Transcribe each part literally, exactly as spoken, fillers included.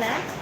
Eh.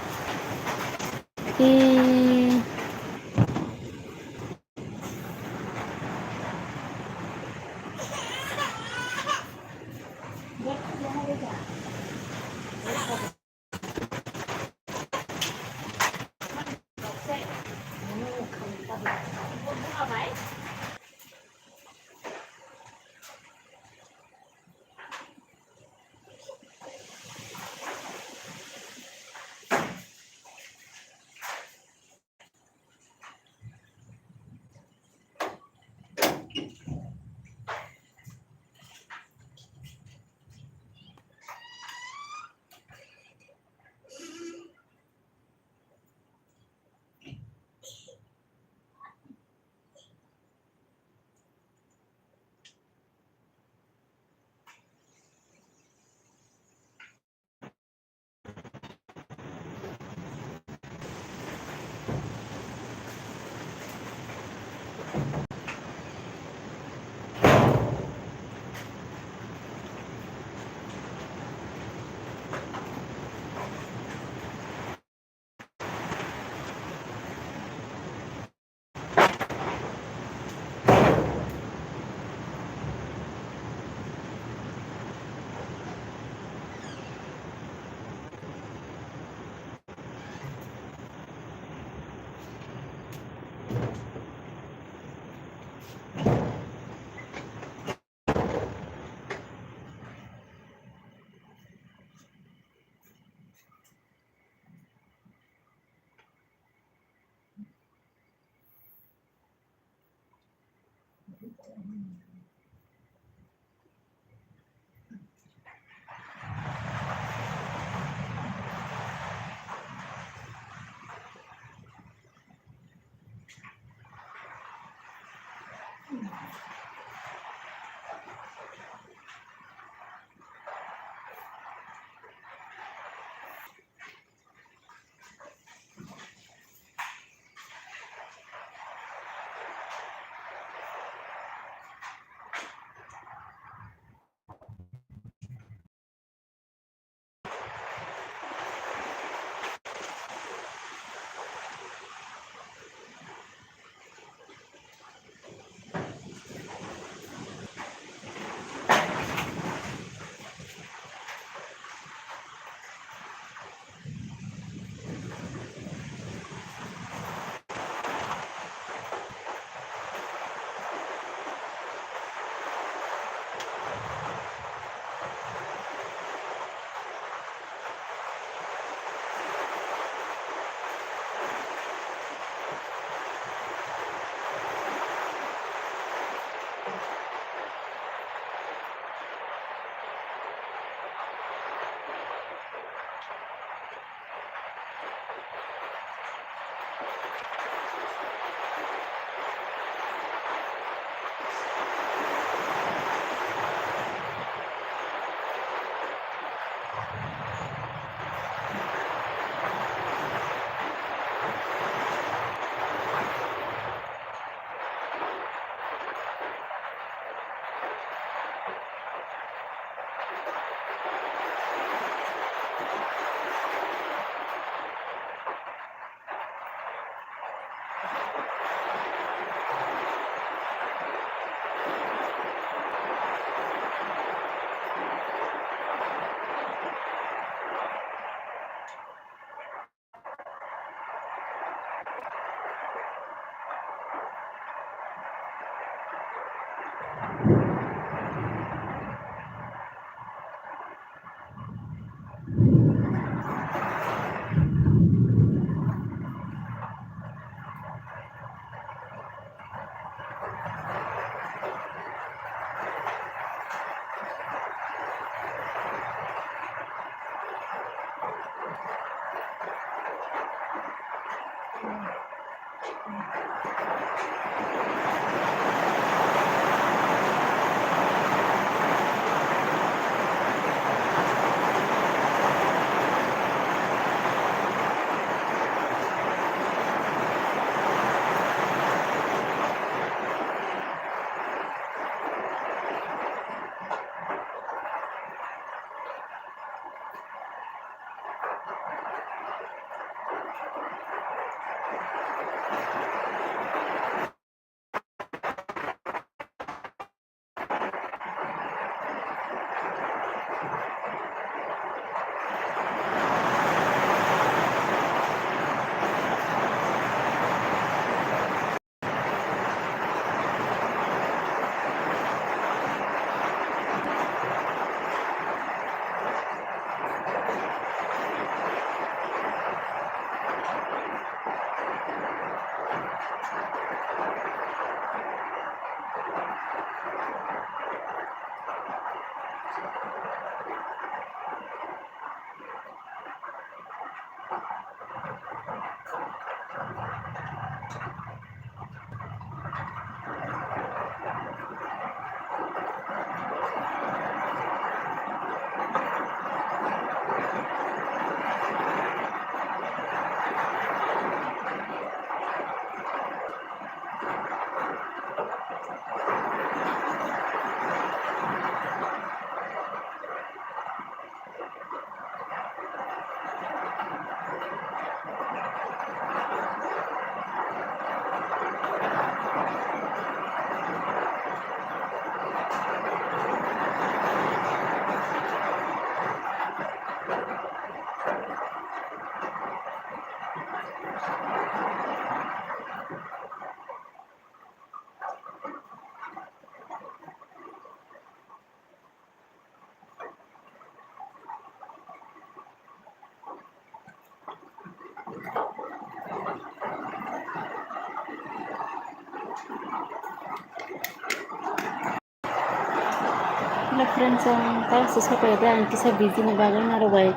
Hello friends, ang tawse sopai de ang kisa busy ni bagwi naro bai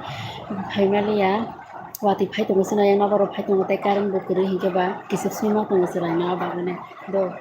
phaimaliya. Watwi phai tongo swnai, ang nokaro phai tongo tei current bo kwrwi hinkhe ba kisa swima tongo chwrai no bagwi do.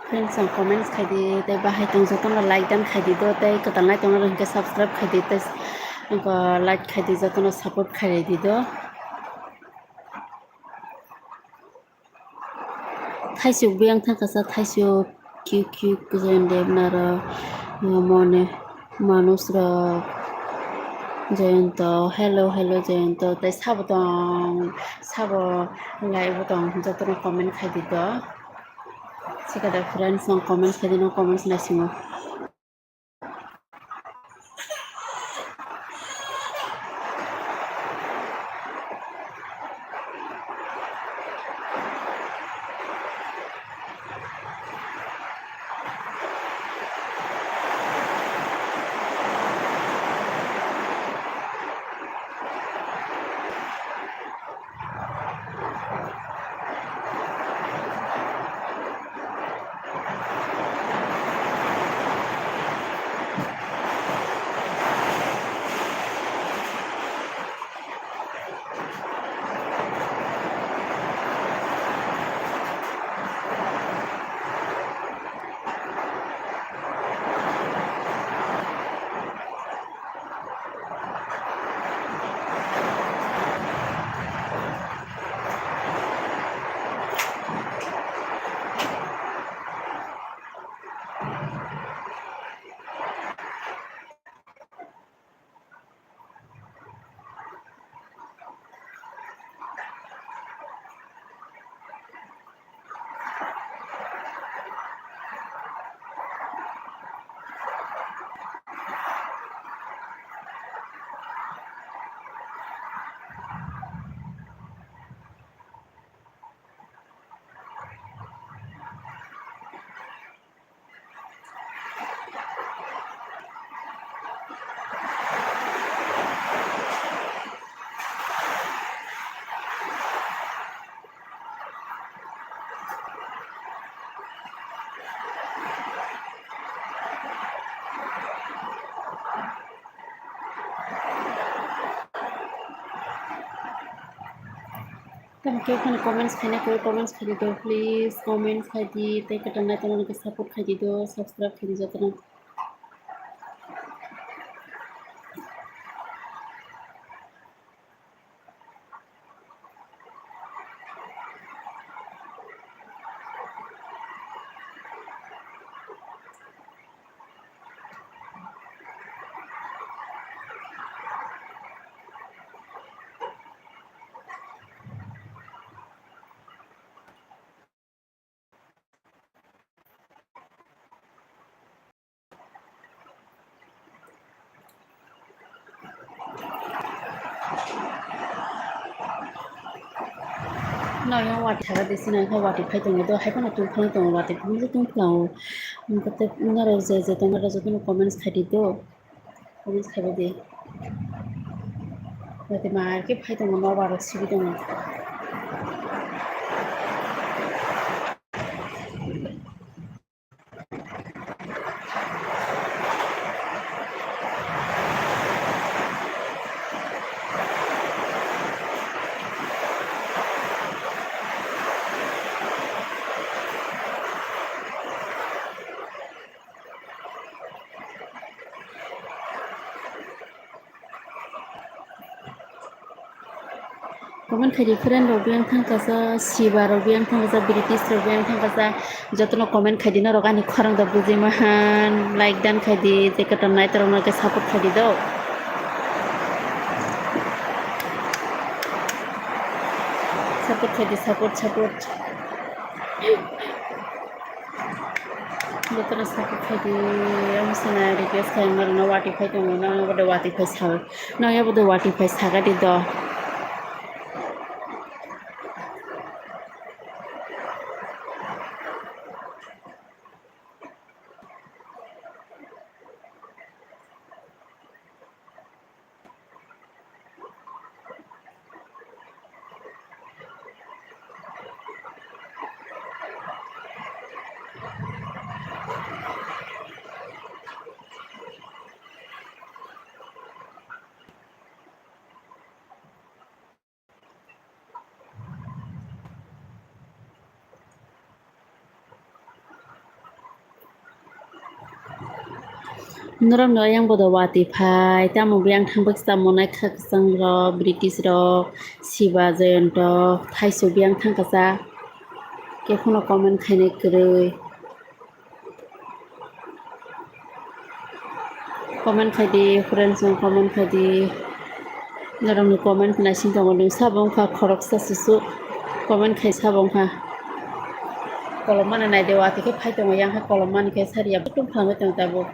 Friends, ang comments khai di, tei bahai tong jotono like dan khai di do, tei kwtal nai tongna rw hinkhe subscribe khai di, tei like khai di, jotono support khai di do. Thaisuk biyang thangkasa, thaisuk cute cute Jayan Dev naro, mone Manus rok, Jayanto, hello hello Jayanto, tei sabo tong, sabo like bo tong, jotono comment khai di do. Sikada friends, nang comment khai di, nang comments naisingo. Khe phano comments khaina khe comments khaidi do, please comments khaidi, tei kwtal nai tongmani khe support khaidi do, subscribe khaidi jotono. No, yang wati thaga de sina khe wati phai tongo do, hai phano tungphano tongo, wati phano tungphano. Norok je je tongo, norok jotono comments khaidi do. Comments khaibai di. Wati ma khe phai tongo, nobar rok sibui tongo. Comment khaidi friend rok biyang thang kasa, Siba rok biyang thang kasa, British rok biyang thang kasa, jotono comment khaidi norok ani khorang da bujima han, like dan khaidi, je kwtal nai torok no khe support khaidi do. Support khaidi, support, support. Jotono support khaidi, ang sina request khai norokno wati phai tongo, nang bodo wati phai sa, nang bodo wati phai sagadi do. Norokno ayang bodo wati phai, tamo biyang thang baksa monai kha kwchang rok, British rok, Siba Jayanto, thaisu biyang thang kasa, khe phano comment khainai kwrwi. Comment khaidi, friends rok comment khaidi. Norokni comment naising tongo, nwng sabo wngkha khoroksa susu comment khai sabo wngkha. Kolom mani naide, wati khe phai tongo, yang khe kolom mani khe sariya butum phalangwi tongo tabuk.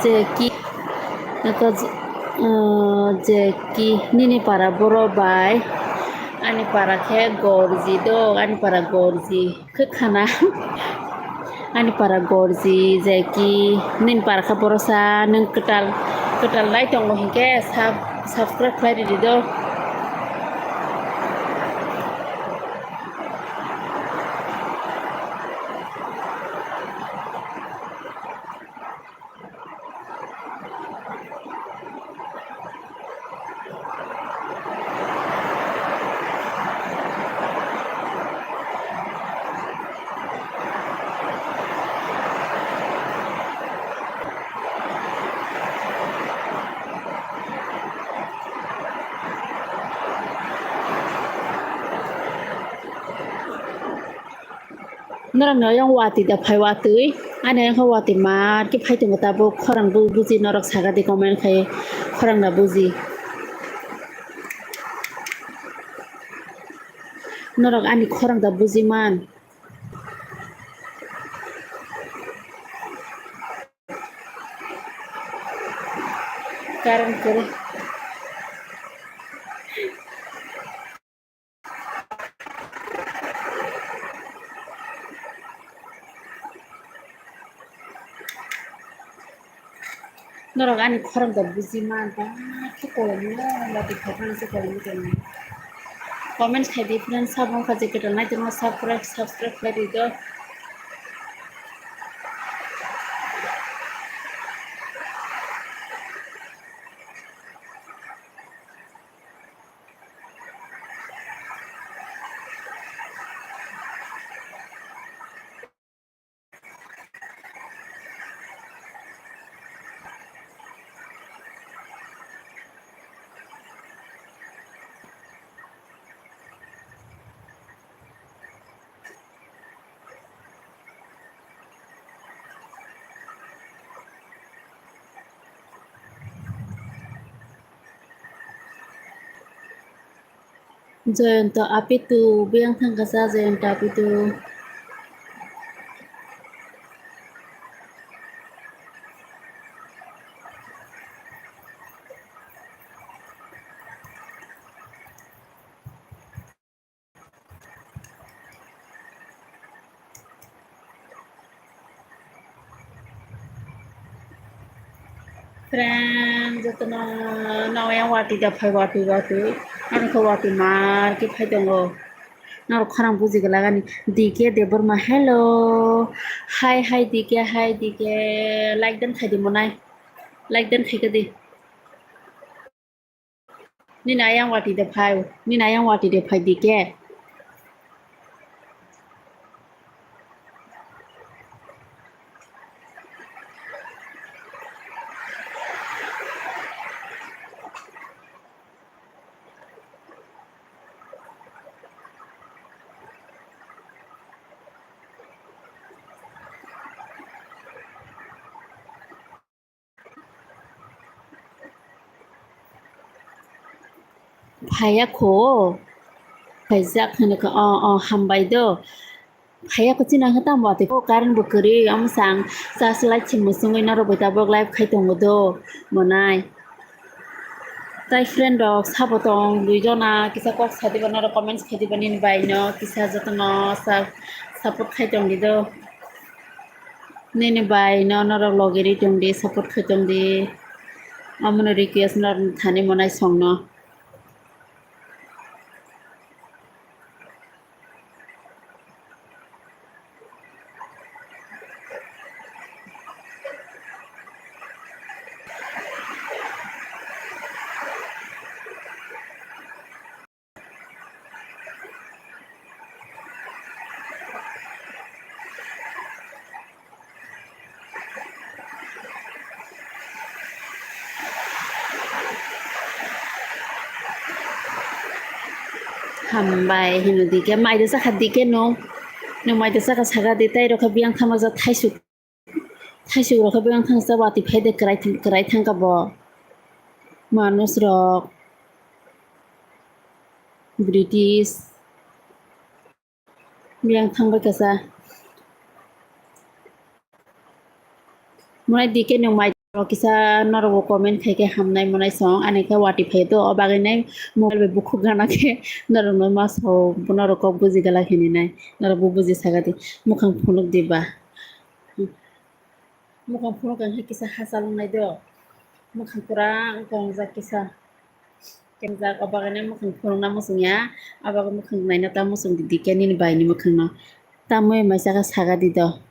Jeki, eko, ah, Jeki, nini para borok bai ani para khe Gorji do, ani para Gorji. Kwkhana ani para Gorji, Jeki, nini para khe borosa, nwng kwtal, kwtal nai tongo hinkhe sub-, subscribe khlai ridi do. Norok no yang watwi da phai watwi. Ani yang watwi mar khe phai tongo tabuk khorang bu-, buji norok saka di comment khai khorang da buji. Norok ani khorang da buji man. Current kwrwi. Norok ani khorang da buji man, ba khe kolomno, ba bwkha phano se kolomno tongmani. Comment khai di friends, sabo wngkha je kwtal nai tongma subscribe, subscribe khai di do. Joyonto apitu, biyang thangkasa Joyonto apitu. Friend, jotono nao yang watwi da phai, watwi, watwi. Ano khe watwi mar khe phai tongo. Norok khorang buji glak ani. D K Debbarma, hello. Hi, hi, D K, hi, D K. Like dan khai di monai. Like dan khai ka di. Nini ayang watwi da phai, nini ayang watwi da phai D K. Phaiya kho, phaijak hinwi kha, o, o, hambai do. Phaiya kho chini khe tamo tei kho current bo kwrwi, omo chang charge light se mwchungwi norok bai tabuk live khai tongo do, monai. Tai friend rok sabo tong dui jona, kisa kok sa diba norok comments khai diba nini bai no, kisa jotono sa-, support khai tong di do. Nini bai no norok logi ri tong di, support khai tong di. Omono request norok thani monai song no. Hambai hino D K, mai da sakha D K no, no mai da sakha saka di tai rokha biyang thama ja thaisuk. Thaisuk rokha biyang thang sa watwi phai de kwrai thang, kwrai thang ka bo. Manus rok. British. Biyang thang bai kasa. Monai D K no mai kisa norok bo comment khai khe hamnai monai song ani khe watwi phai to o bagwi nai mobile bai bukhuk gana khe norok no ma sao norok kok buji gala khe ni nai norok bo buji saka di mukhang phunuk di ba. Mukhang phunuk ang khe kisa hachal wngnai do. Mukhang kwrang tongjak kisa. Kenjak, o bagwi mukhang phunukna muchung ya. O bagwi mukhang naina ta muchung di, D K nini bai ni mukhang no. Tamwi mai saka saka di do.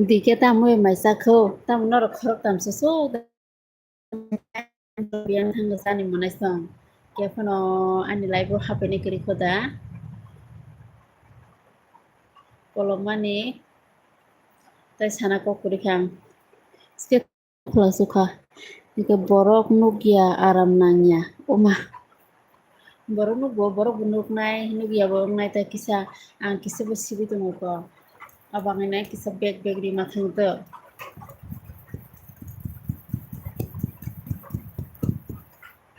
D K tamwi mai sakho, tamo norok khorok tamsa sok. Yang thangwi chani monai song. Khe phano ani live o hapaini kwrwi kho da. Kolomani tei sana kok kwrwi kha ang. Skip khwlaisu kha. Hwnkhe borok nukya aram nangya. Oma. Borok nukbo, borok bo nuknai, nukya bo wngnai tei kisa ang kisa bo sibwi tongo kho. Abangni nai kisa bag bag rima thangwi to.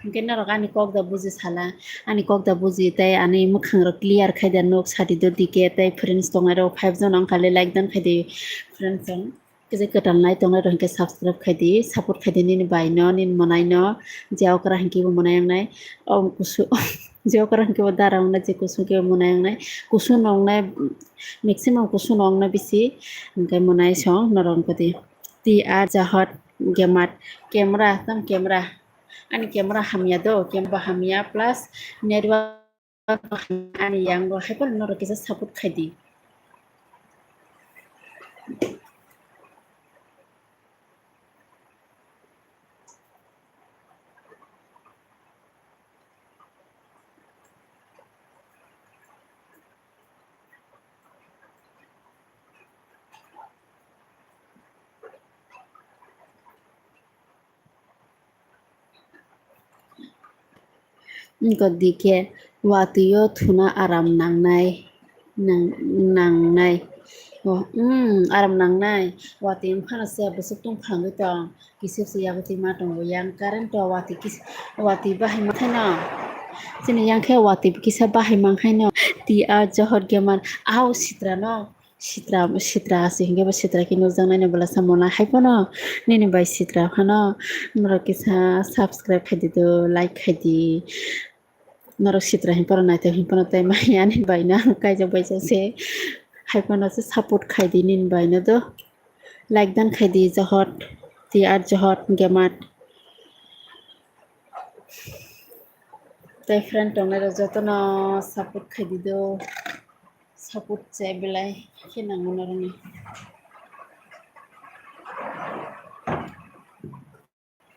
Hwnkhe norok ani kok da buji sala, ani kok da buji tei ani mwkhang rok clear khai da nuk sadi do dike tei friends tongnai rok five jon wngkha le like dan khai di friends rok. Kisa kwtal nai tongnai rok hwnkhe subscribe khai di, support khai di nini bai no, nini monai no, je okra hwnkhe bo monai wngnai, o kusu-, je okra hwnkhe bo dara wngnai, je kusung khe bo monai wngnai, kusu no wngnai, maximum kusu no wngnai bisi, hwnkhe monai song norok wngkha di. T R Jahot Gemat, camera, tang camera, ani camera hamya do, camera hamya plus network ani yang bo hai phano norok kisa support khai di. Wngkha dikhe watwi o thuna aram nangnai, nang-, nangnai. O, mm, aram nangnai. Watwi wngphano se bwswk tongphangwi tong. Kisa se yago twi ma tongo. Yang current o watwi kis-, watwi bahai manthaino. Chini yang khe watwi kisa bahai mankhaino. T R Johor Gamer. Au sitra no. Sitra, sitra asi hingke bo sitra khe nukjaknai ni bwlasa mona hai phano nini bai sitra phano norok kisa subscribe khai di do, like khai di. Norok sitra hing phano naithok hing phano tei maya ani bai no ang kaijak bai jak se hai phano se support khai di nini bai no do. Like dan khai di Johor, T R Johor Gamer. Tei friend tongnai rok jotono support khai di do. Support se belai khe nango norokni.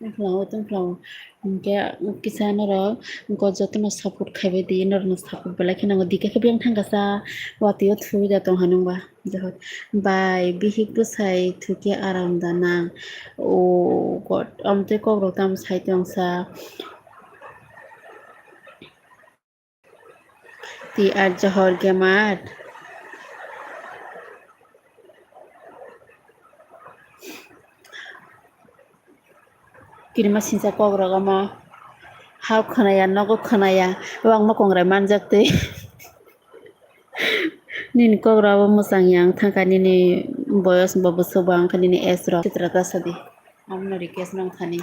Tongphla o, tongphla o. Hingke kisa norok jotono support khaibai di, norokno support belai khe nango. Dikhe khe biyang thangkasa watwi o thwi da tongha nungba. Jahor. Bai bihik bwsai thwikhe aram da nang. O God, amtwi kokrok tamo sai tongsa. T R Johor Gamer. Kirima sinsa kokrok omo. Hao khwnaya, nogo khwnaya. Wangma kongrai manjak twi. Nini kokrok abo mwchang yang thangkha, nini boyos bo bwswk bo wngkha, nini age rok. Sitra ta sadi. Amno request nang thani.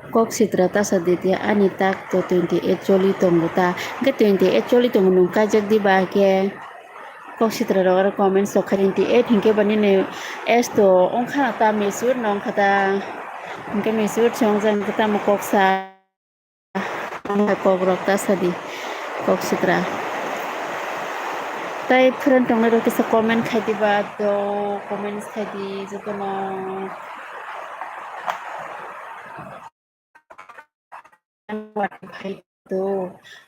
Kok sitra ta sa di, ani tak to twenty eight choli tongo ta. Hingke twenty eight choli tongo, nwng kaijak di ba khe? Kok sitra rok aro comment sok khai, twenty eight hingke ba nini age to wngkha ta, mature no wngkha ta. Hingke mature se wngjak, hingke tamo kok sa. Kok rok ta sadi, kok sitra. Tai friend tongnai rok kisa comment khai di ba do, comment khai di jotono.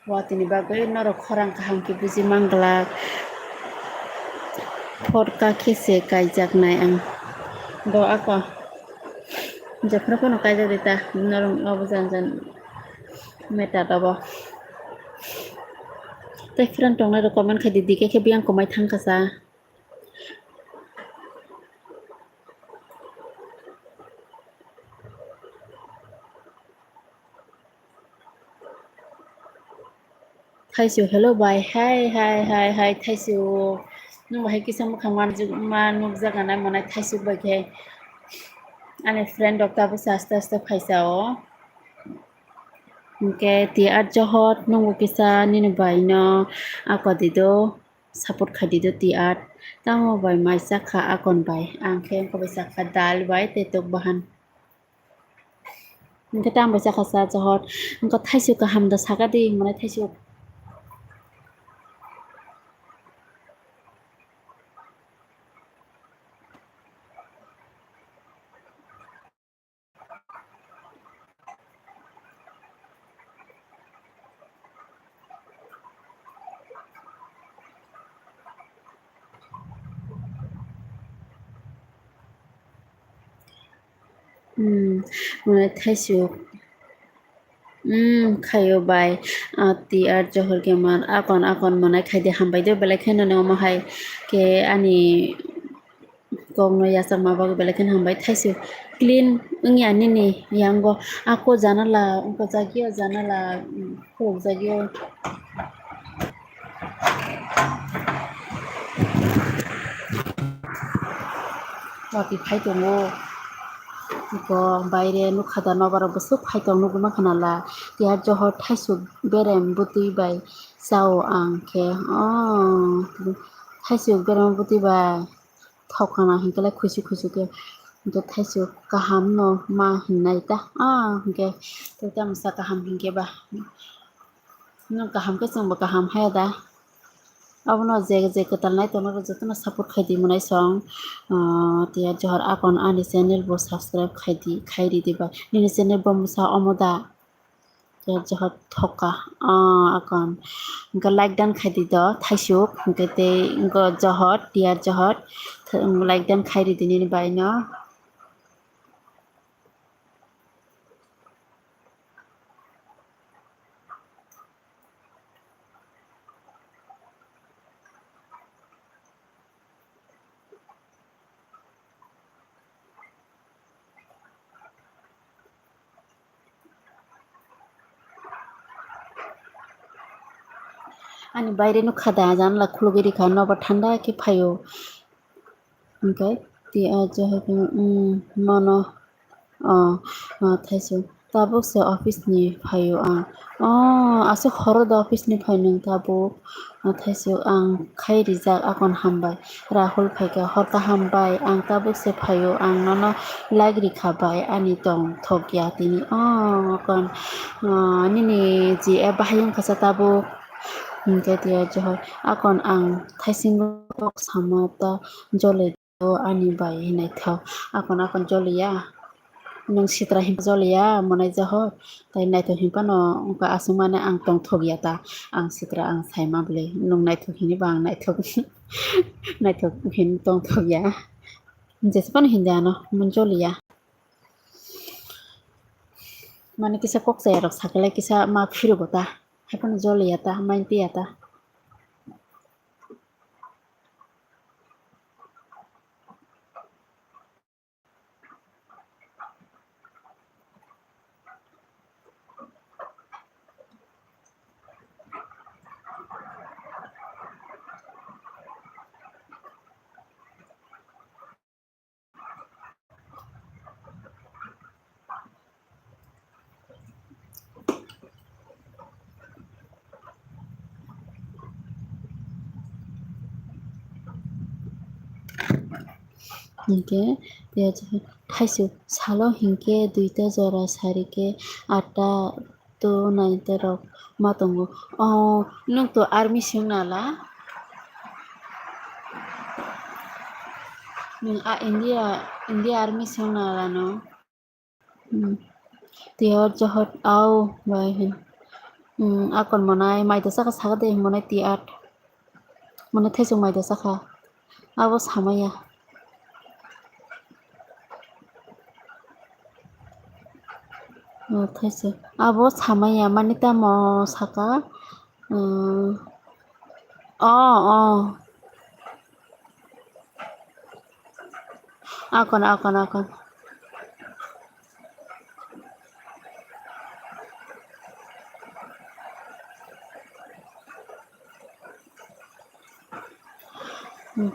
Watwi ni bagwi norok khorang kaham khe buji manglak. Phorkha khe se kaijaknai ang. Do ako. Jephru phano kaijak di ta, norok obo jan jan matter obo. Tei friend tongnai rok comment khai di, dikhe khe biyang komai thangkha sa. Thaisu, hello bai, hai, hai, hai, hai, Thaisu. Nwng bahai kisa mwkhang manjak-, ma nukjak anai manai Thaisu bai khe. Ani friend rok tabuk se aste aste phaisa o. Hwnkhe T R Johor, nwngbo kisa nini bai no ako di do, support khai di do T R. Tamo bai mai chakha akon bai. Ang khe wngkha bai chakha dal bai tei tok bahan. Hwnkhe tamo bai chakha sa Johor. Wngkha thaisu kaham da saka di, hwnmani thaisu. Hmm, mwnai thaisu. Hmm, khaio bai. Ah, T R Johor Gamer, akon, akon mwnai khai di, hambai do, belai kheno nw omo hai khe ani kokno yachakma bagwi belai kheno hambai. Thaisu clean wngya nini yango. Ako janala, wngkha jagio janala, hmm, khuluk jagio. Watwi phai tongo. Iko baire nukha da nobar bwswk phai tong nugwi mankha nala. T R Johor thaisu berem bwtwi bai chao ang khe. Oh, thaisu berem bwtwi bai. Thokna hinkhe lai khuisu khuisu khe, hinkhe thaisu kaham no ma hinnai ta, ah, hinkhe tei tamsa kaham hinkhe ba, nwng kaham khe chwngbo kaham haya da. Abono je je kwtal nai tongnai rok jotono support khai di mwnai song, ah, T R Johor akon ani channel bo subscribe khai di, khai ri di ba, nini channel bo mwsa omo da. T R Johor thoka, ah, akon. Hwnkhe like dan khai di do, thaisuk. Hwnkhe tei wngkha Johor, T R Johor. Th-, like dan khai ri di nini bai no. Ani baire nukha da, janala khulugwi rikha, nobar thanda khe phaio. Hwnkhe T R Johor, mm, mano, oh, oh, thaisu. Tabuk se office ni phaio ang. Oh, aswk horo da office ni phai nwng tabuk? Oh, thaisu ang khai rijak, akon hambai. Rahul phaikha, hor kaham bai, ang tabuk se phaio, ang nono like rikha bai, ani tong thok ya tini. Oh, akon, oh, nini G F bahai wngkha sa tabuk. Hwnkhe T R Johor, akon ang thaisingo kok sama ta jole. O ani bai naithok, akon akon joliya, nwng sitra hinba joliya mwnai Johor, tei naithok hinphano wngkha aswk mane ang tongthok ya ta, ang sitra ang saima bwlwi nwng naithok hinwi ba ang naithok, naithok hinwi tongthok ya, jesa phano hindi ano, mwnai joliya, mane kisa kok chaya rok sakhe lai kisa ma phirugo ta, haiphano joliya ta, main piya ta. Hinkhe thaisu salo hinkhe duita jora sari khe atta to naite rok ma tongo. Oh, nwng to army se wng nala? Nwng a India, India army se wng nala no? Hmm. Tiyar Johor au bai hin. Hmm, akon monai mai da saka saka de monai tiyar. Monai thaisok mai da saka. Abo samaya. Oh, thaisok. Abo samaya mani tamo saka. Hmm. Oh, oh. Akon, akon, akon.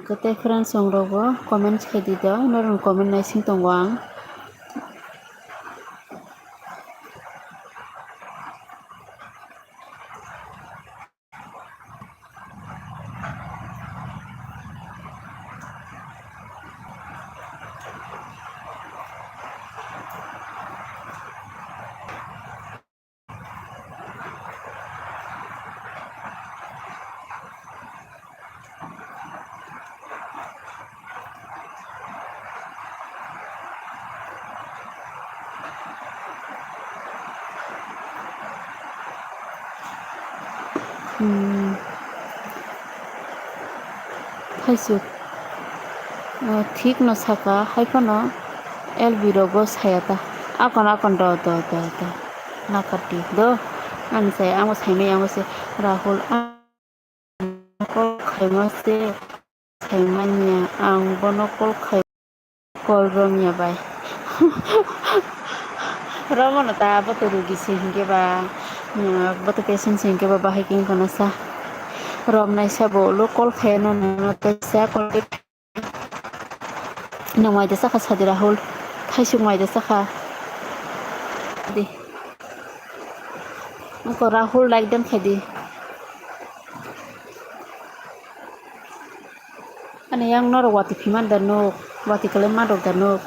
Kwtai friends rok bo comments khai di do, norok comment naising tongo ang. Hmm. Thaisuk. Ah, thik no saka, hai phano L B rogo saya ta. Akon, akon, do, do, do, do. Nakati, do. Ang sai, ang sai mai, ang sai Rahul. Ang call khaima se. Saimanya, ang bono call khai, call romya bai. Romono ta boto rugi se hinkhe ba, mm, boto patient se hinkhe ba bahai khe wngkha na sa. Romnai sabo ulo call khaina nangma tei sa call khe. Nwng mai da sakha sadi Rahul, thaisuk mai da sakha. Di. Wngkha Rahul like dan khai di. Ani yang norok watwi phiman da nuk, watwi kwlai man rok da nuk.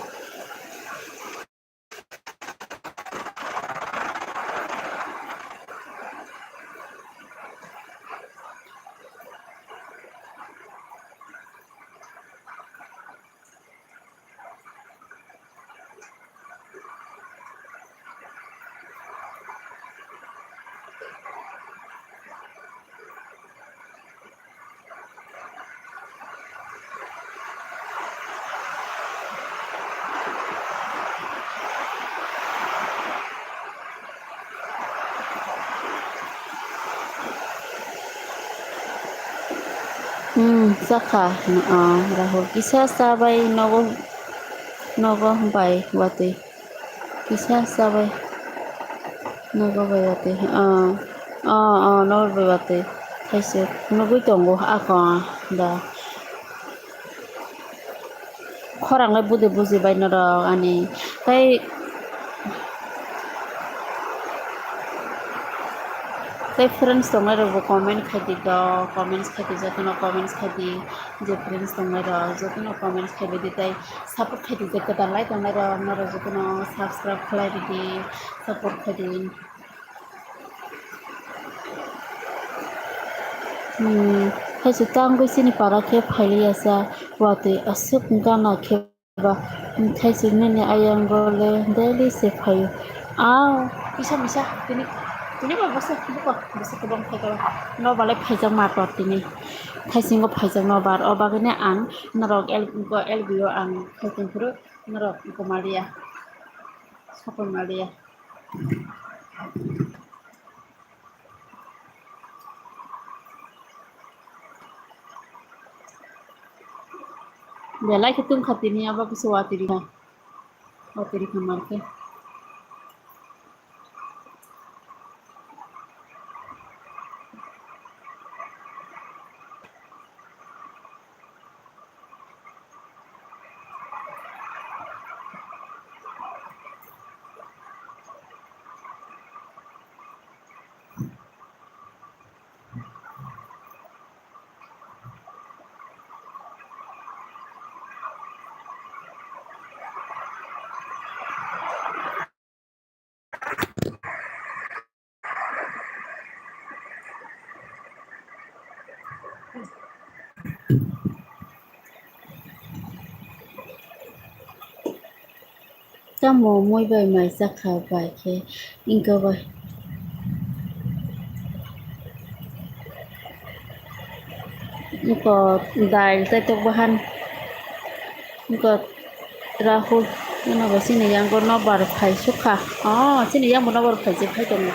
Hmm, sakha, ah, Rahul kisa sa bai nogo, nogo bai watwi. Kisa sa bai nogo bai watwi. Ah, ah, ah, nogo bai watwi. Thaisuk nugwi tongo ako da. Khorang lai budi buji bai norok ani. Tei, tei friends tongnai rok bo comment khai di to, comments khai di, jotono comments khai di, je friends tongnai rok jotono comments khai di tei support khai di, je kwtal lai tongnai rok norok jotono subscribe khlai di, support khai di. Hmm, hai se tangwi chini para khe phailiya sa watwi aswk gana khe ba, hmm, thaisuk nini ayang go le daily se phaio. Aw, kisa misa tini, tini ba bwswk buko bwswk kwbang khai khe ba no balai phaijak ma tor tini. Thaisingo phaijak no bar o bagwino ang norok L, L B o ang khai tongphuru norok gomaliya, sokol maliya. Belai khe tungkha tini abo kisa watwi rikha, watwi rikha mar khe. Tamo mui bai mai chakha bai khe wngkha bai. Wngkha dail tei tok bahan. Wngkha Rahul, nini bo chini yang bo nobar phai sukha. Oh, chini yang bo nobar phai se phai tongo.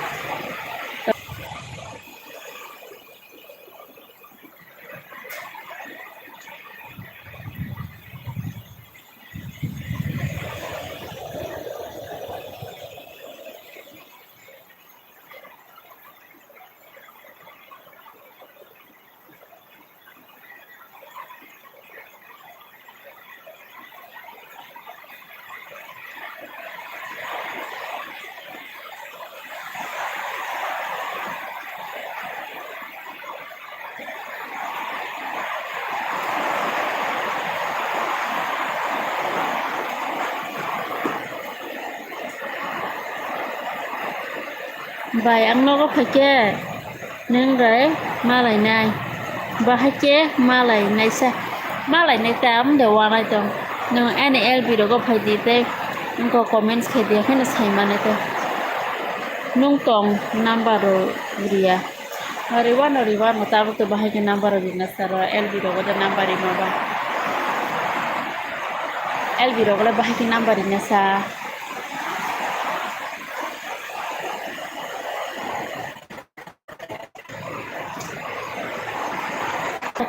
Bai, ang nogo phaikhe nwng bai malainai, bahai khe malainaisa, malainai tam de wanai tong. Nwng ani L B rogo phaidi tei wngkha comments khaidi, haino saimanai tei nwng tong number rw riya. Riwano, riwano, tabuk to bahai khe number rina sa ro, L B rogo de number rima ba. L B rogo le bahai khe number rina sa.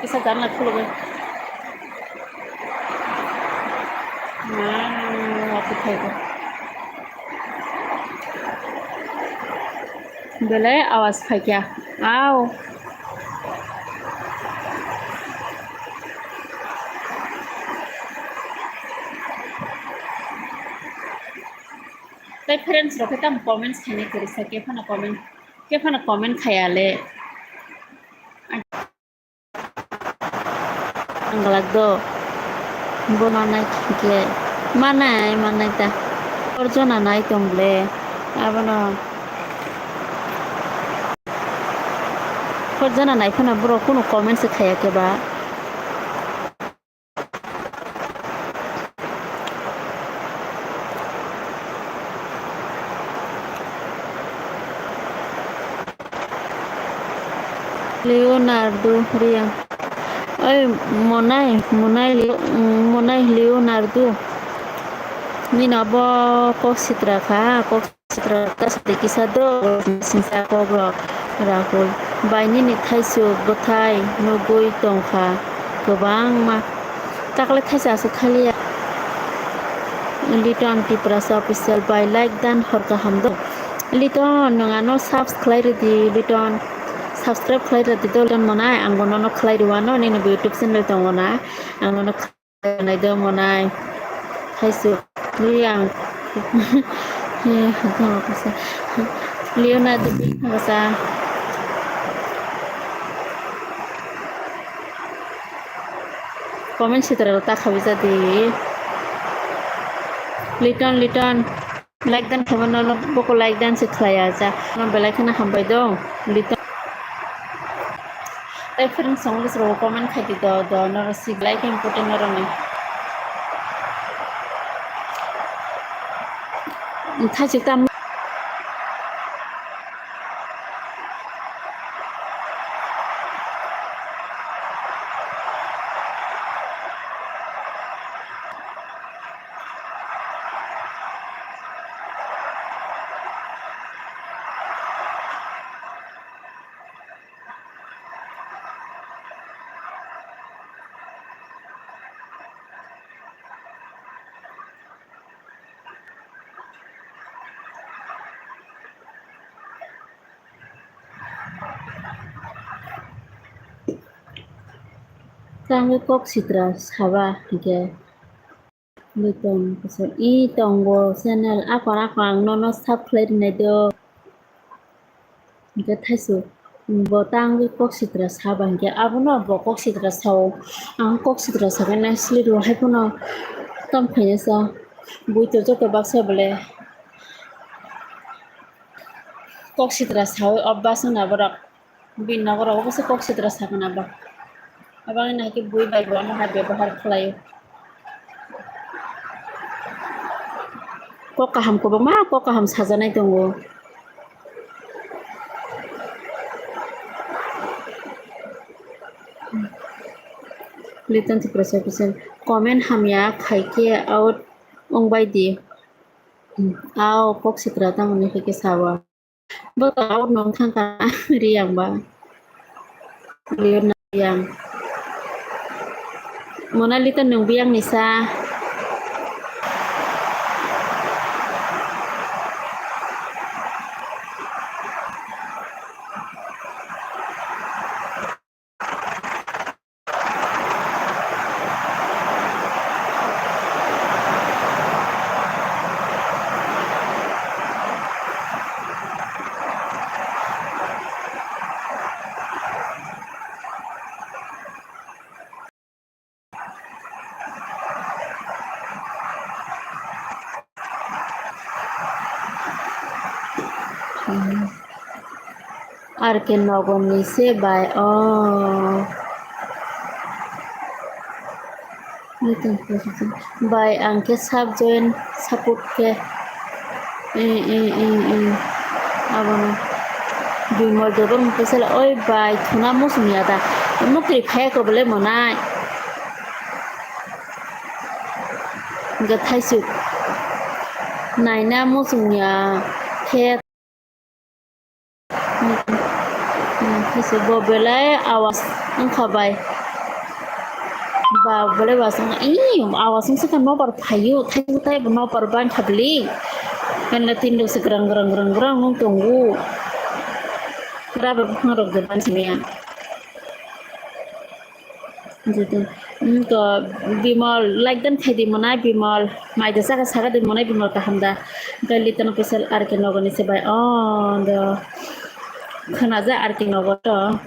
Kisa janla khulugwi. Ah, aku thaigo. Belai awas phaikya. Au. Tai friends rok khe tamo comments khainai kwrwi sa, khe phano comment, khe phano comment khaya le. Ang glak do. Bo manai khe manai, manai ta. Hor jona nai tong le. Abono hor jona nai phano borok kunu comment se khaya khe ba. Leonardo Riang. Oi, Monai, Monai, Leo-, Monai Leonardo. Nini abo kok sitra kha, kok sitra ta sadi kisa do, singsa kok rok Rahul. Bai nini thaisuk bwthai nugui tong kha kwbangma. Takle thaisa aswk khaliya. Liton Tiprasa official bai like dan hor kaham do. Liton, nwng ano subs khlai rwdi, Liton. Subscribe khlai rwdi do, Liton Monai. Ang bo nono khlai rwano, nini bo YouTube channel tongo na. Ang nono khlai rwnai do, Monai. Thaisuk. Liang. Leonardo Tiprasa. Comment sitra ta khabi jadi. Liton, Liton. Like dan khaibano boko like dan se khlaiya ja. No belai kheno hambai do. Liton. Tai friends song list rok comment khai di do, do no si like important no roni. Thaisuk tam. Tangwi kok sitra saba hinkhe. Liton kosor i tongo channel akor akor ang nono sub khlai rwnai do. Hinkhe thaisuk bo tangwi kok sitra saba hinkhe abono bo kok sitra sao. Ang kok sitra sakhe nai sli rw hai phano tam khaina sa. Bui to joto baksa bole kok sitra sawi obvas wngna borok. Bini nogo rogo se kok sitra sakna ba. Abang ini ke bui bai bo ano hai bebohar khlai. Kok kaham kwbangma, kok kaham sajanai tongo. Liton Tiprasa official comment hamya khai khe out wngbai di. Ao kok sitra tamo ni hai khe sawa. Bo to out nong thang kha Riyang ba. Leon Riyang. Monalita nwng biyang ni sa. Ar ke nogo ni se bai o. Bai ang ke sub join support ke. I, i, i, i. Abono. Bimol Debbarma kisa le, "Oi bai, thuna muchung ya da? Mukri phai ko bole monai." Hingke thaisuk naina muchung ya khe. Hmm, hmm, kisa bo belai awas wngkha bai. Ba belai was wngkha, ii, awas wngsa kha nobar phaio, thaibo thaibo nobar bangkha beli. Hwnna tin rok se grang, grang, grang, grang wng tongo. Rubber buphang rok de bansi maya. Jodi, hmm, to Bimol, like dan khai di monai Bimol, mai de saka saka di monai Bimol kaham da. Gali tano pesel R K Nogor ni se bai, oh, do. Khana ja R K Nogor to,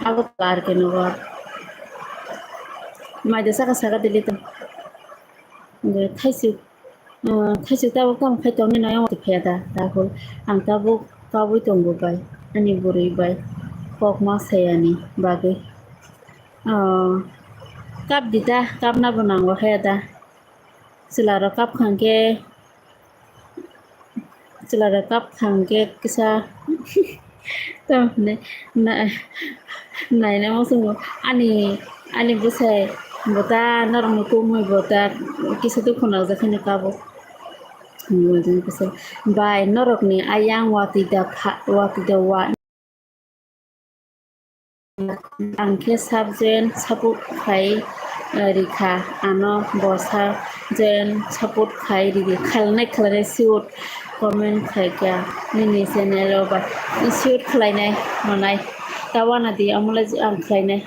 abo R K Nogor. Mai de saka saka di litan. Thaisuk. Ah, thaisuk tabuk tamo khai tongni noyang twi phaiya da, Rahul? Ang tabuk kabui tongo bai, ani bwrwi bai kok ma sayani bagwi. Ah, kap di da, kapna bo nango haya da. Chwla rok kap khang khe, chwla rok kap khang khe kisa Tamni na-, naina muchungo ani, ani bwsai bo ta norokni kumui bo ta kisa dukhu nangjakhaino tabuk. Bai norokni ayang watwi da pha-, watwi da wa. Ang khe sub join support khai, eh, rikha, ano bo sub join support khai ridi, khalnai khalnai sure comment khai kha nini channel o ba sure khlainai monai, ta wana di amole ang khlainai.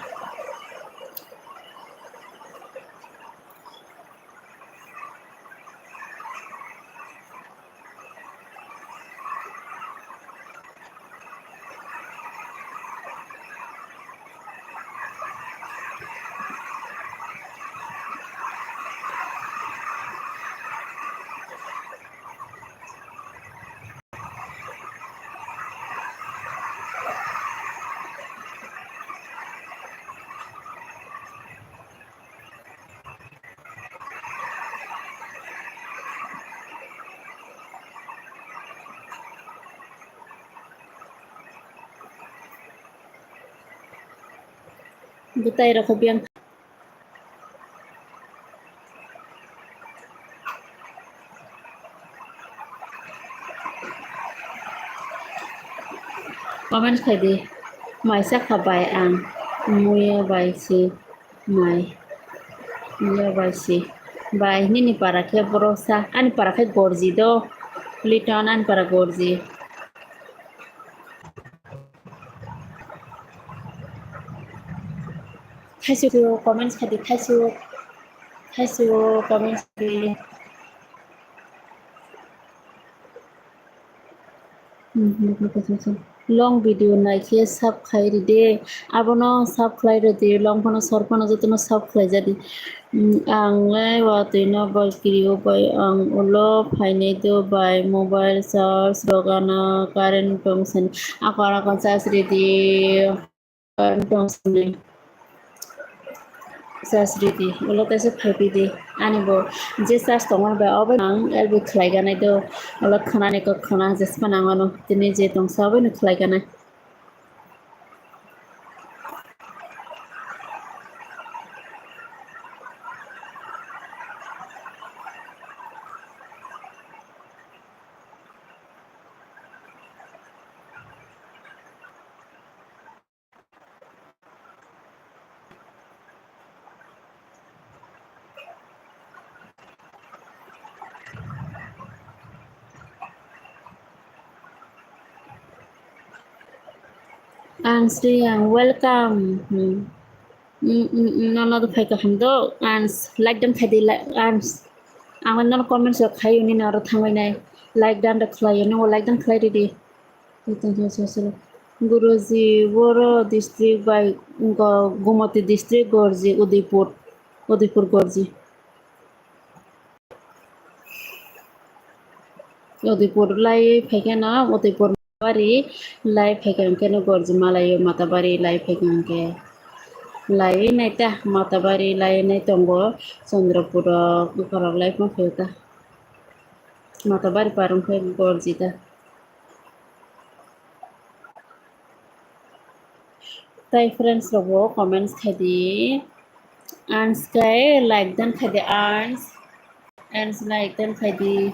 Bwtai rok khe biyang. Comment khai di, mai chakha bai ang, muya bai si mai, muya bai si bai, nini para khe borok sa, ani para khe gorji do, Liton ani para gorji. Thaisuk comments khai di, thaisuk, thaisuk comments khai di. Long video nai khe sub khai ridi. Abono sub khlai ridi, long phano short phano jotono sub khlai jadi. Ang le watwi no bai kiri o bai ang ulo phainai do bai mobile charge rogana current tong sani ako ako charge ridi. Tong sini. Sasridi, ulo kaisa phaipidi. Ani bo je sas tongma bai obo ang elbe khlai ganai do. Ulo khwnani kok khwna jespa nangmano. Tini je tongsa obo no khlai ganai. Ang Sri, ang welcome. Hmm. Mm, mm, mm, no, no, phai kaham do. Ang like dan khai di, like, ang, ang no comments rok khai uni no aro thangbai nai. Like dan rok khlai, no like dan khlai ridi. Guruji, boro district bai, go-, Gumoti district gorji, Udaipur, Udaipur gorji. Udaipur lai phaikhe no, Udaipur bari lai phaikhe hwnkhe no gorji malaio Matabari lai phaikhe hwnkhe. Lai naita Matabari lai nai tongo, Chandrapur rok, Bukarok lai phaikhe ta. Matabari par wngkhe gorji ta. Tai friends rok bo comments khai di. Ans kai like dan khai di, ans. Ans like dan khai di.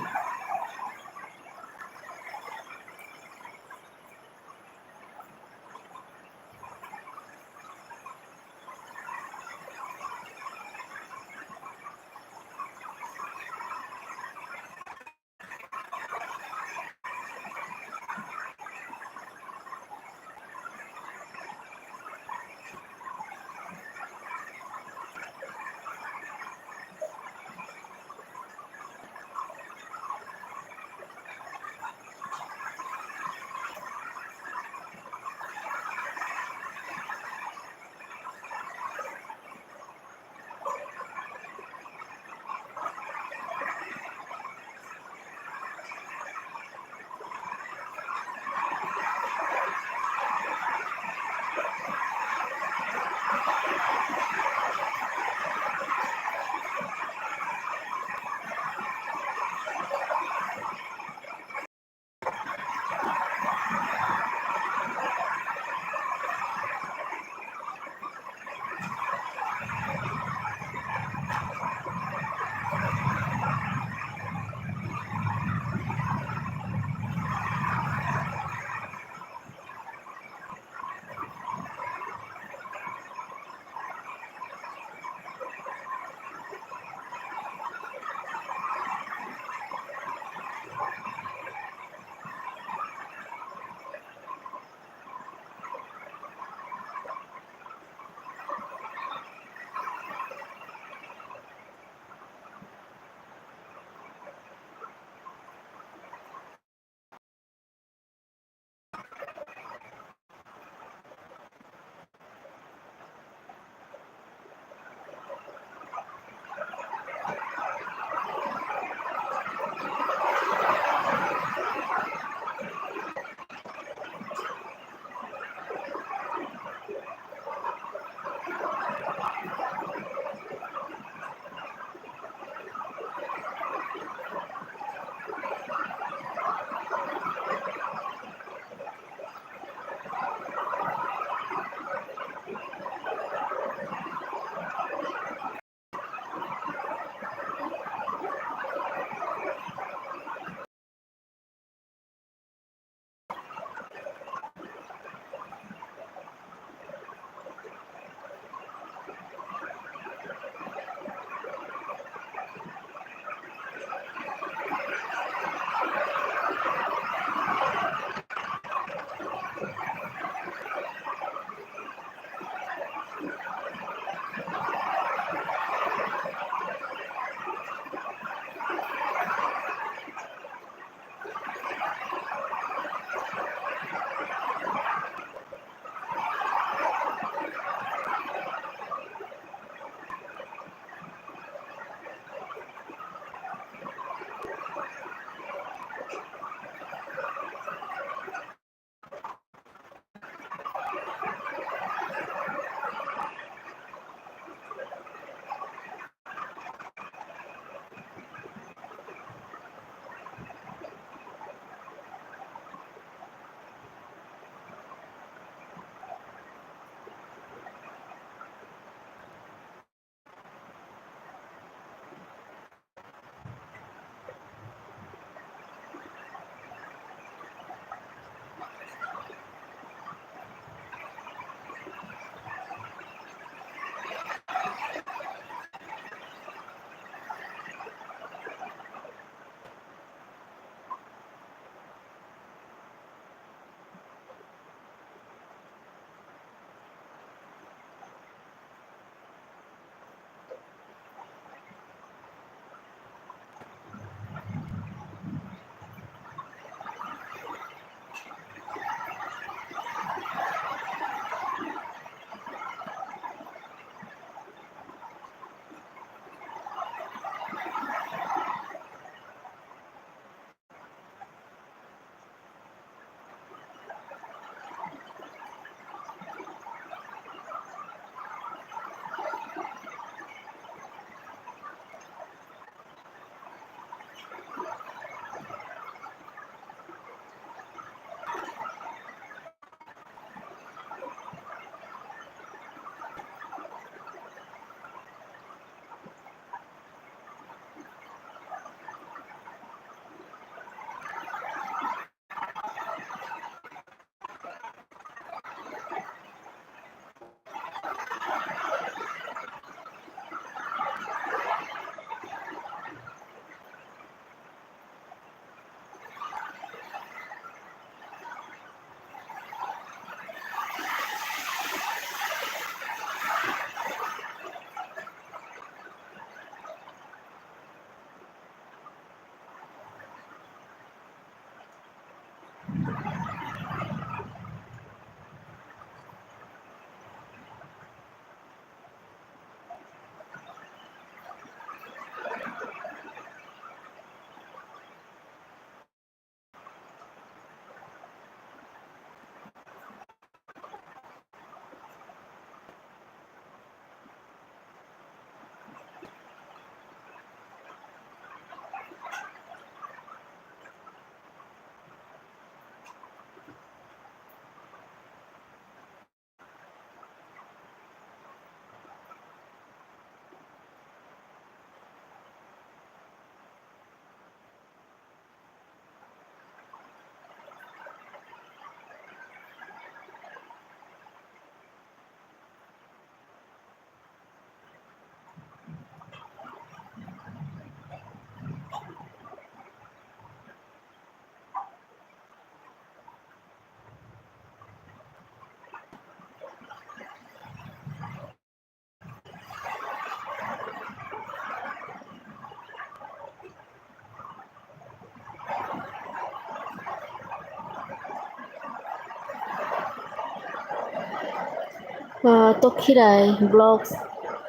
Ah, Tokhirai Vlogs.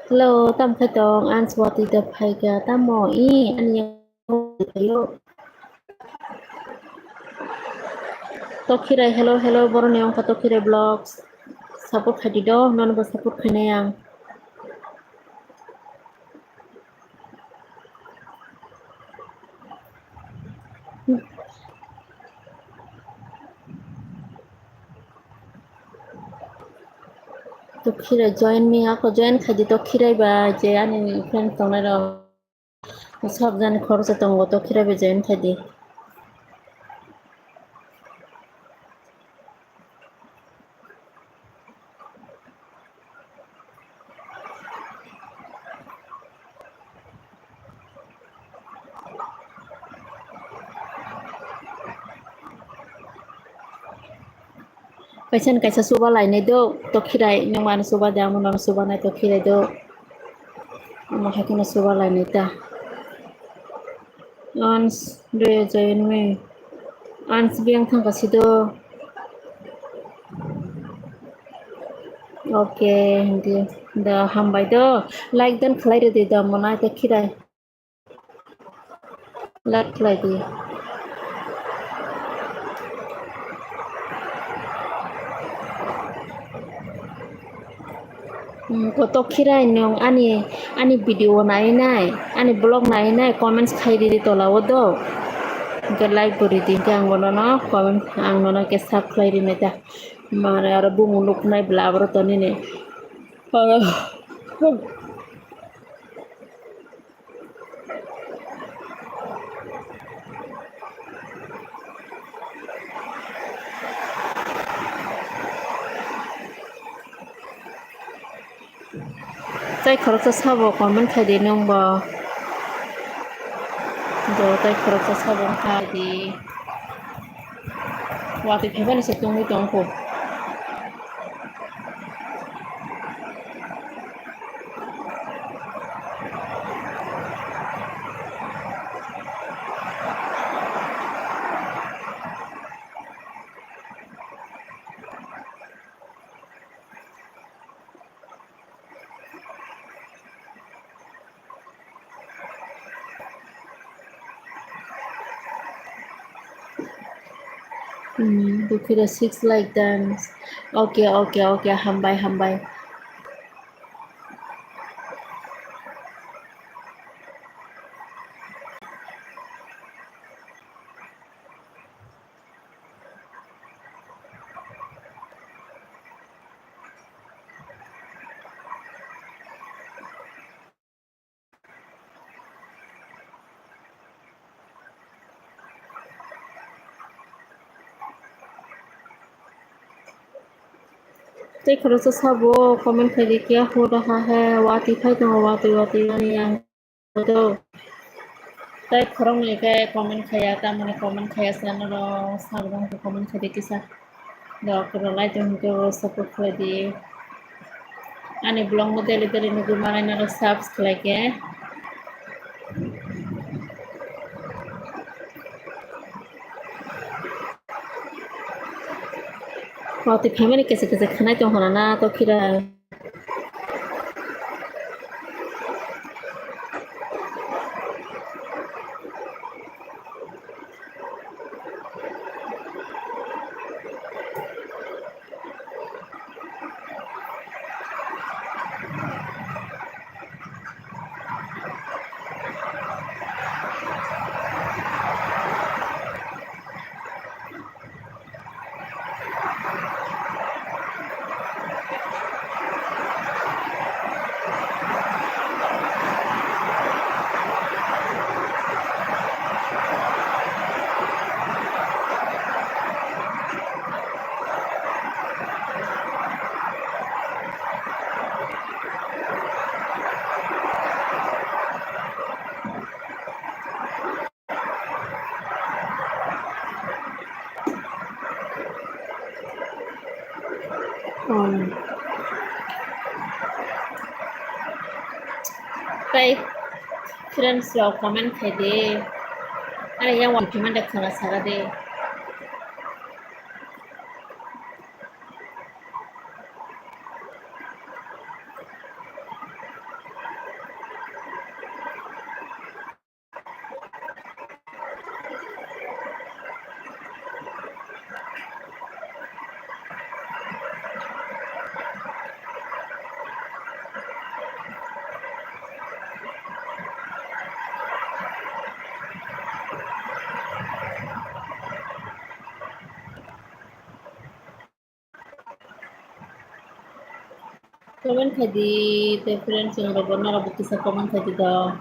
Hello, tam khai tong? Ang Swati da phaikha. Tamo? I, ani yang phaio. Tokhirai, hello, hello, boroni ongkha Tokhirai Vlogs. Support khaidi do, nono bo support khainai ang. Tokhirai join me, ako join khaidi Tokhirai ba je ani friend tongnai rok. Sab jani khoroksa tongo Tokhirai ba join khaidi. Kaisa ni kaisa chuba lainai do, Tokhirai, nwng ano chuba de, amo nono chuba nai Tokhirai do. Omo hai kheno chuba lainai ta. Ans de join me. Ans biyang thangka sido. Okay, hindi. Da hambai do. Like dan khlai rwdi da, mona Tokhirai. Like khlai di. Hmm, koto khirai nwng ani, ani video nai nai, ani vlog nai nai, comments khai ridi tola o do. Hwnkhe like bo ridi, hwnkhe ang bono no comment, ang nono khe sub khlai rinai ta. Mane aro bumung nuknai bla aboro tonini. Aro. Tei khoroksa sabo comment khai di nwng bo. Bo tei khoroksa sabo khai di. Watwi phaimani se tongwi tongkho. Hmm, Bukhira six like dance. Okay, okay, okay. Hambai, hambai. Tei khoroksa sabo comment khaidi, kya ho raha hai, watwi phai tongo, watwi watwi ani yang do. Tei khoroknwi khe comment khaiya, tamoni comment khaiya se norok sabjang khe comment khaidi kisa. Norok rwlai tong hwnkhe o support khlai di. Ani vlog no daily daily nugwi manai norok subs khlai khe. Watwi phaimani kisa kisa khwnai tong hwnna na Tokhirai. Hmm. Tei friends rok comment khai di. Ani yang wan comment khna sara de. Comment khai di, tei friends chwng rok bo norok bo kisa comment khai di do.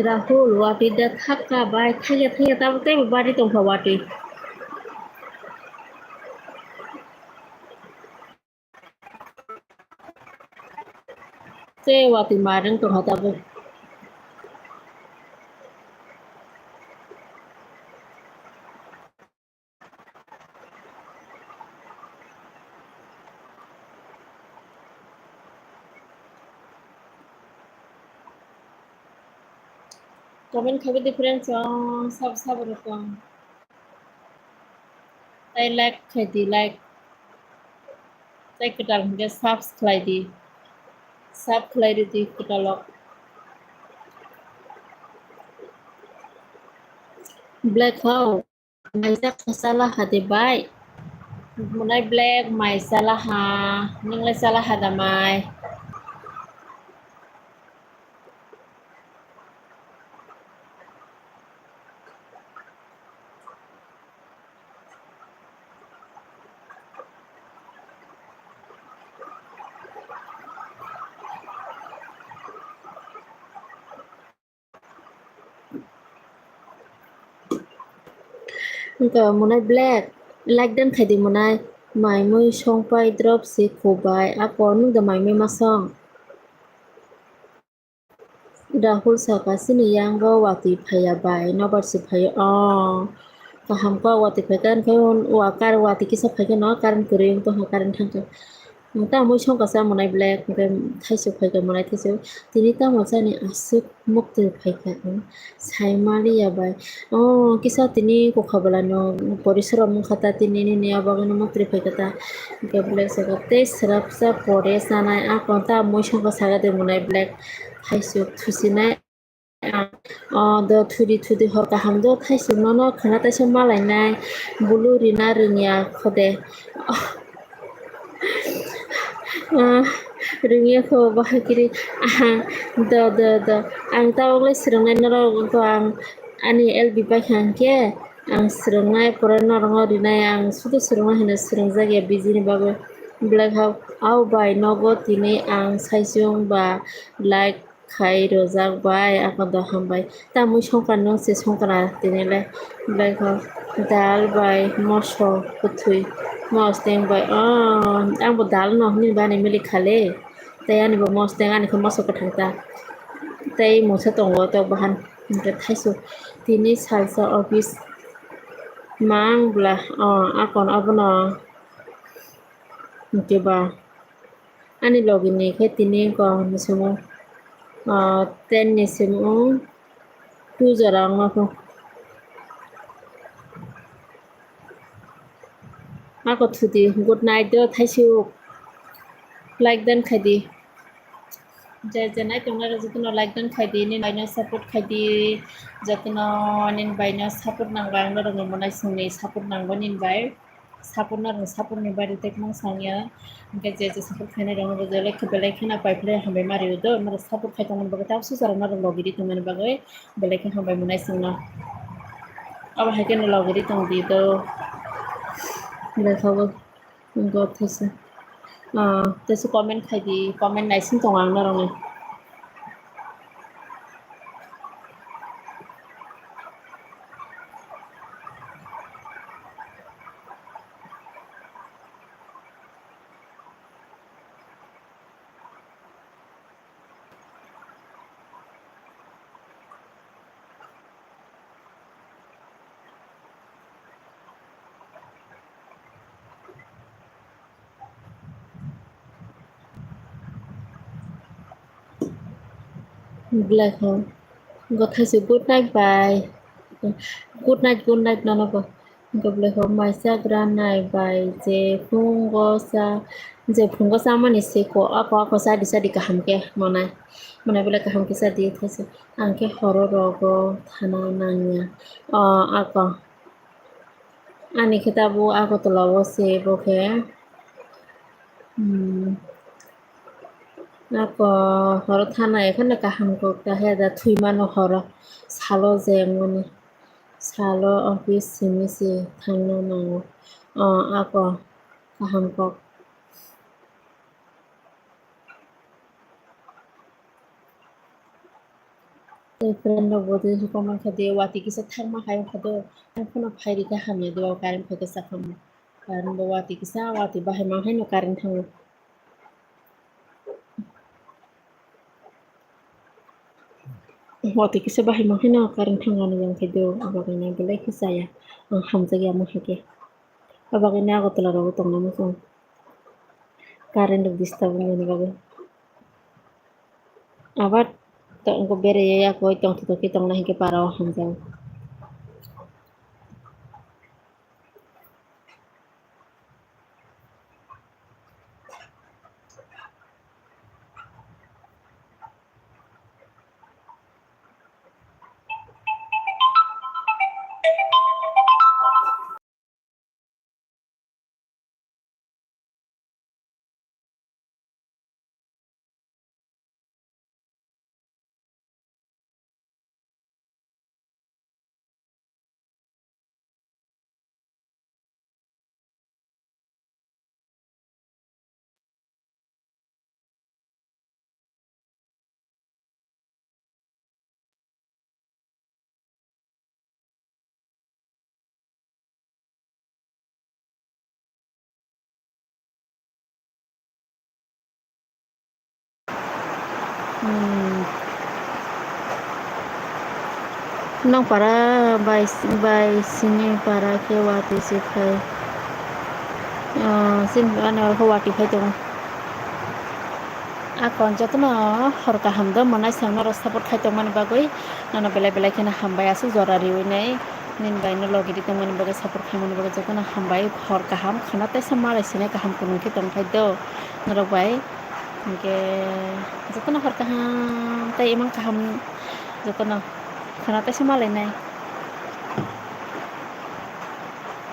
Rahul, watwi da thaka bai, thaiya, thaiya, tabo teibo bari tongkha watwi. Tei watwi marwng tongkha tabo. Comment khai di friends, sab sab rokong. Tei like khai di, like. Tei kwtal hwnkhe subs khlai di. Sub khlai rw di kwtalo. Black hole. Maisa kho chala ha de bai. Munai Black mai chala ha. Nwngle chala ha da mai. Wngkha munai Black, like dan khai di munai. Mai mui song pai drop se kubai, ako nung da mai mui ma song. Rahul saka, chini yango watwi phaiya bai, nobar se phaio. Oh, kaham kok watwi phaikha, hwnkhe wa kar watwi kisa phaikhe no, current kwrwi wng tongkha, current thangkha. Tamo songkha sa munai Black, hwnkhe thaisuk phaikha munai thaisuk. Tini tamo chani aswk muktwi phaikha ang, saimaliya bai. Oh, kisa tini kokha bwlano porisorom wngkha ta, tini nini abo bagwino muktwi phaikha ta. Hwnkhe Black saka, tei swrapsa pore chanai, a konta mui songkha saka de munai Black. Thaisuk thusinai. Oh, do thudi thudi hor kaham do thaisuk nono khwna taisa malainai bulu rina rwngya khode. Ah, rwngya kho bahai kiri. Ah, do, do, do. Ang tabok lai swrwngnai norok wngkha ang ani L B bai kha hwnkhe ang swrwngnai pore norokno rinai ang sudu swrwngnai hwnwi swrwngjak ya biji ni bagwi. Black hole au bai nogo tini ang saichung ba like khai rwjak bai, ako do hambai. Tamui songkar nung se songkar tini le. Black hole dal bai moso kwthwi mosteng bai. Oh, ang bo dal no hwnwi bani milik kha le. Tei ani bo mosteng, ani khe moso kwthang ta. Tei mungsa tongo tok bahan. Hwnkhe thaisu tini salsa office mang bla. Oh, akon abono hwnkhe ba. Ani logi ni khe tini wngkha ni simo, ah, ten ni simo two jora wngma kho. Ako thudi, good night do thaisuk. Like dan khai di. Je je nai tongnai rok jotono like dan khai di, nini bai no support khai di. Jotono nini bai no support nang ba, ang norok ni monai songni support nang bo nini bai. Support no rwng, support ni bari tei kwbang sangya. Hwnkhe je je support khainai rok no belai khe, belai kheno pai phlai hambai ma rw do. Norok support khai tongmani bagwi, tabuk swchar rok norok logi ri tongmani bagwi belai khe hambai mwnai chwngno. Abo hai kheno logi ri tong di do. Belai khe bo wngkha thaisa. Ah, thaisa comment khai di, comment naising tongo ang norok ni. Belai kho. Go thaise good night, bye. Good night, good night, nono bo. Go belai kho, mai chagra nai bai, je phungo cha, je phungo chamani siko, ako, ako chadi, chadi kaham khe monai. Monai belai kaham khe chadi thaise. Ang khe horo rogo thana nangya. O, ako. Ani khe tabuk Agartala o se bo khe. Hmm. Ako horo thana ekheno kaham kok ta he da thwi mano horo. Salo je wngmani. Salo office simi se thangna nango. O, ako kaham kok. Friend rok bo tei comment kha de, watwi kisa thangma hai wngkha do, ang phano phai rikha hamya do, current phai khe saphangma. Current bo watwi kisa, watwi bahai mang haino current thango. Watwi kisa bahai mang haino current thango ani yang khe do, abo kainwi belai khe chaya. Ang hamjakya mo hai khe. Abo kainwi Agartala rogo tongna muchung. Current rok disturb wngmani bagwi. Abar to wngkha beraiya yakwi tongthok tongkhe tongna hinkhe para o hamjao. Hmm. Nokpara bai, bai sini para khe watwi se phai. Ah, sini ani oro khe watwi phai tongo. Akon jotono hor kaham do mwnai se norok support khai tongmani bagwi nono belai belai kheno hambai aswk jora riwi nai nini bai no logi ri tongmani bagwi support khaimani bagwi jotono hambai hor kaham khwna teisa malai sinai kaham kunung khe tongphai do norok bai hinkhe jotono hor kaham tei imang kaham jotono khwna teisa malai nai.